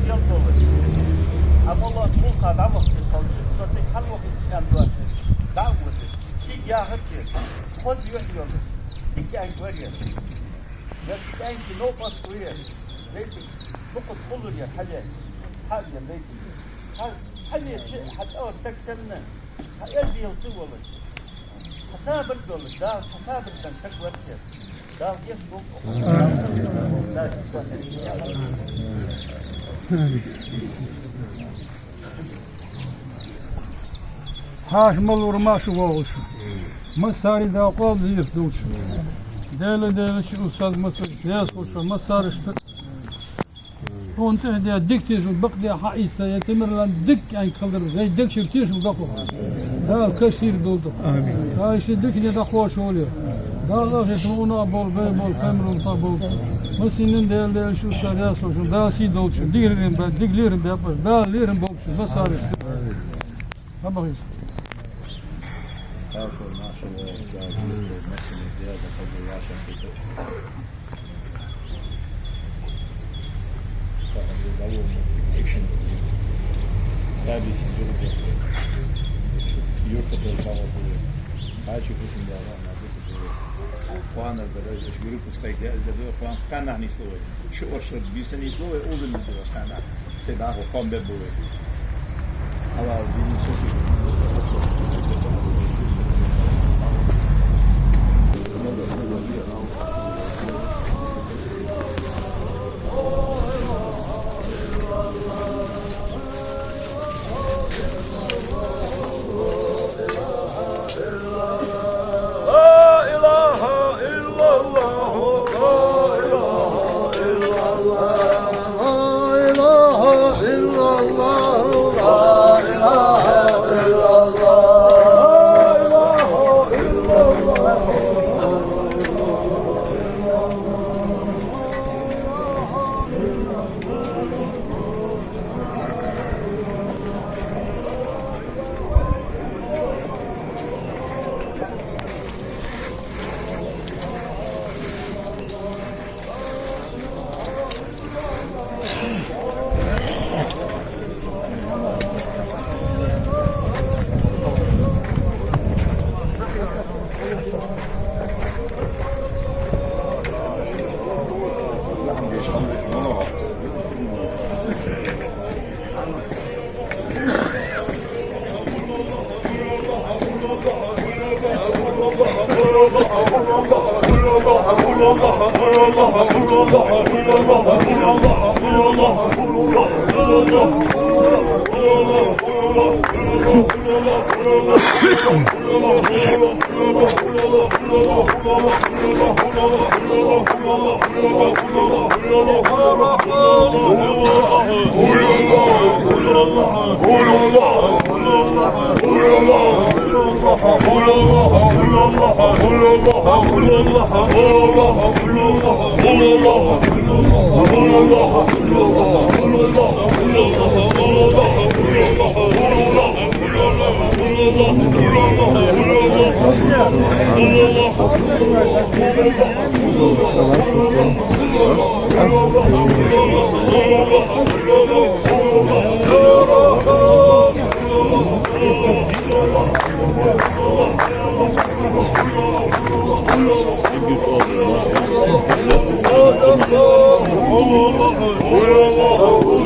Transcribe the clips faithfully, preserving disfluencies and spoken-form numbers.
Ел долаш, Ӏа моллагӀча гӀулакха дӀавахийташ хилча, со цига хьалвахийта аьнна доацаш, дӀа а водаш, шийга яхар тешаш, хоза юхь йолаш, дика кӀаьнк вар ер. Ер кӀаьнка новкъост ва ер. Вай цига дукха хулар ер, хьале, хьале вай цига. Хьа-, хьале, хьа цӀагӀара саг санна, хьа эздел ца волаш, хьа сабар долаш, Дала хьа сабар дан саг вар ер. Дала деш болба. Хьаша мел вар маша воагӀаш. Массари Дала къоабал дийраш долча. Даьла, Даьла, ши устаз массараш, ясхочо массарашта. Хьона тӀехьа де дика тешал, бакъ де хьаийца, я Тамерлан дика кӀаьнк хилар, вай дег чура тешал бакъо. Дала кашийра долда. Амин. Дала ши дика де дӀакхоачаволва. Дала ахират ма уна а болба, вай болба, Тамерлан а болба. Массанена Даьла, Даьла, ши устаз ясхочо, Дала сий долча, дика лерхӀам бе, дика лерхӀам бе, Дала лерхӀам болба шун массарашта. Амин. Хорошо, наши, э, да, да, да, да, да, да, да, да. Юрта тоже там вот будет. А чё пусть не должна, она будет уже. Планы, да, да, юры пускай, да, да, да, план, план на не стоит. Чё, что, без не стоит, узы не стоит, план. Те да, вот, план Б будет. Ала, бизнес, لا إله إلا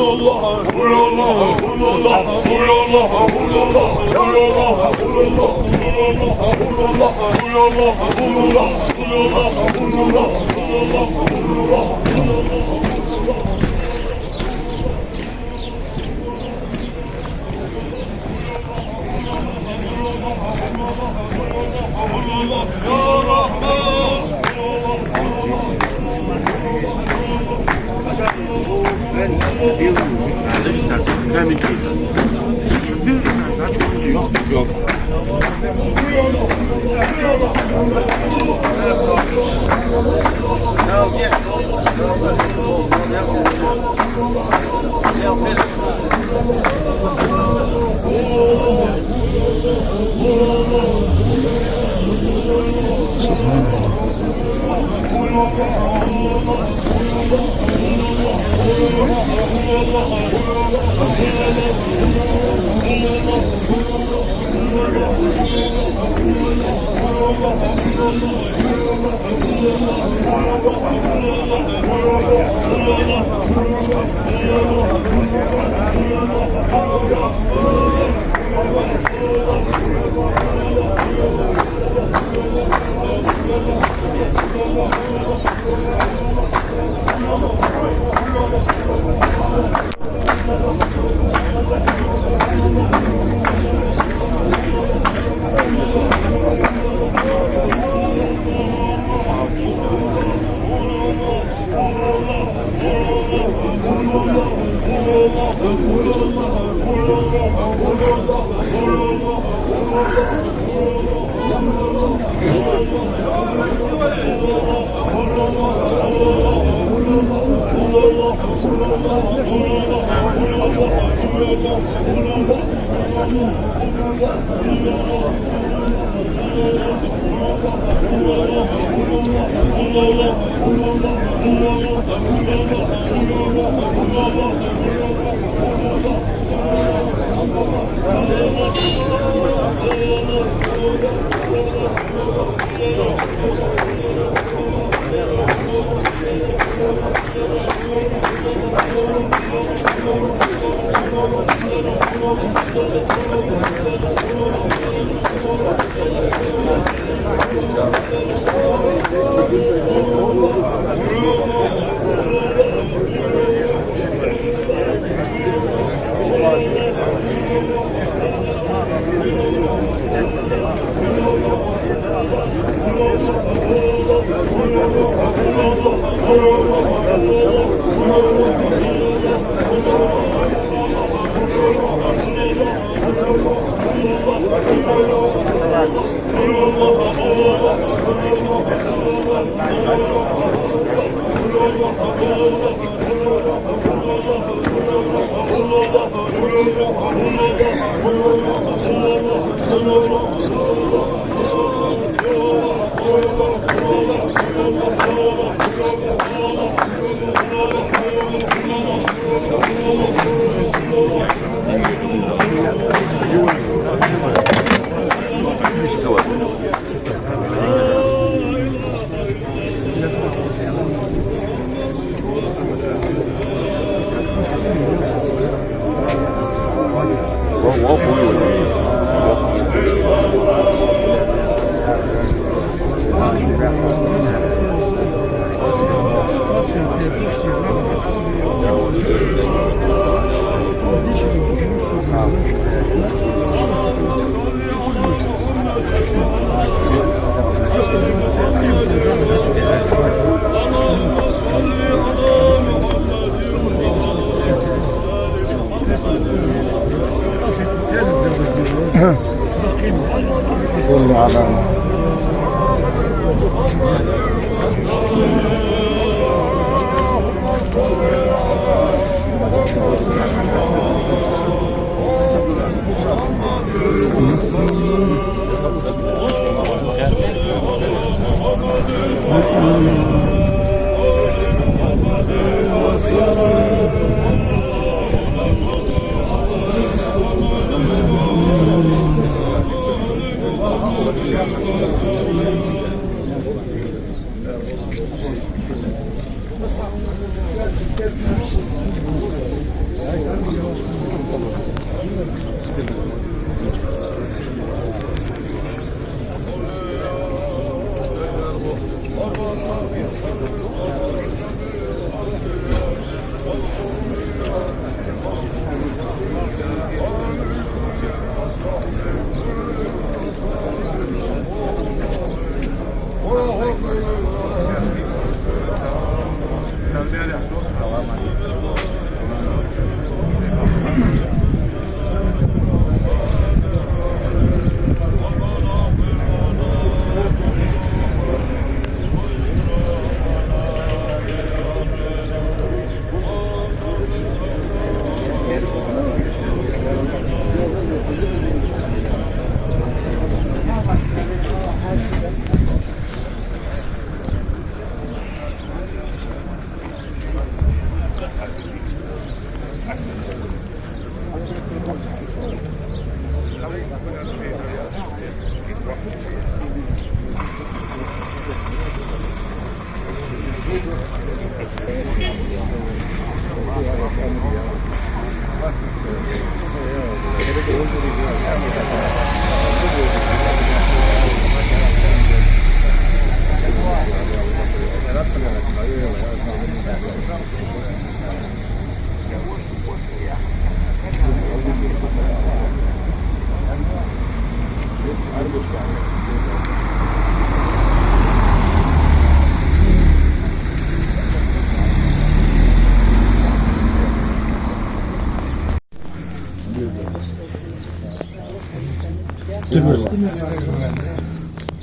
الله، لا إله إلا الله، لا إله إلا الله، لا إله إلا الله، لا إله إلا الله. صل على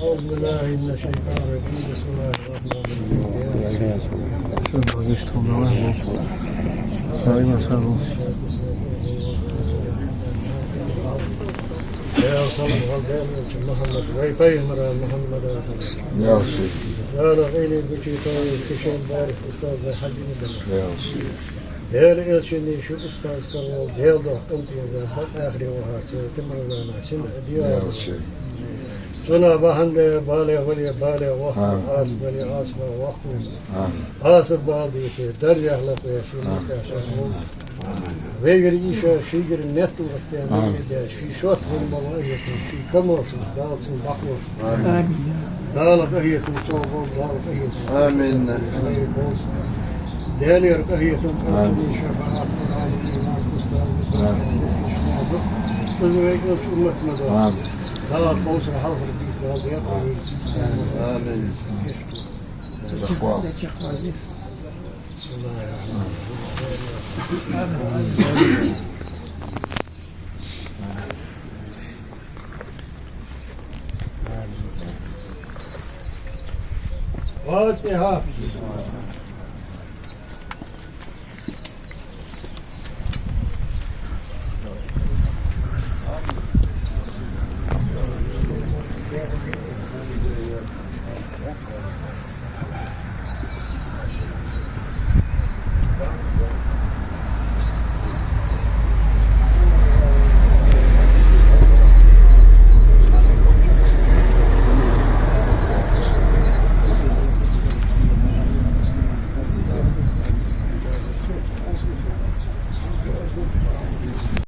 أعوذ بالله من الشيطان الرجيم. بسم الله الرحمن الرحيم. يا صل على محمد ويا بيغمبر محمد. يا شيخ. يا رب، إلي بشي طيب، كشف بارك أستاذ حاج مدن. يا شيخ. Даьла элчанна ший устаз караволва, Даьла духьа къинтӀера, бакъахьара вахар цу Тимруллана сина а дегӀа а. Цунах бахьан да балех вале, балех воккха, Ӏазапах вале, Ӏазапах воккха. Ӏазап бала дийца, даржах лакхве, ший метташа волва. Вайгара йиша, шийгара нетта латта, вайгара даь, ший шоттагӀа бола къахетам, ший камо шош, Дала цунна бакъо шош. Дала къахетам цо болба, Дала къахетам. Амин. Даьлера къахетам, Амин. Элчанна шафаӀат, Къуръан, иман, устаз, Амин. Из вай элча уммат ма дар. Амин. Дала тховсара хьалхара дийца, Дала декъа вийца. Амин. Амин. Бисмиллахир-рахманир-рахим. فاتحة.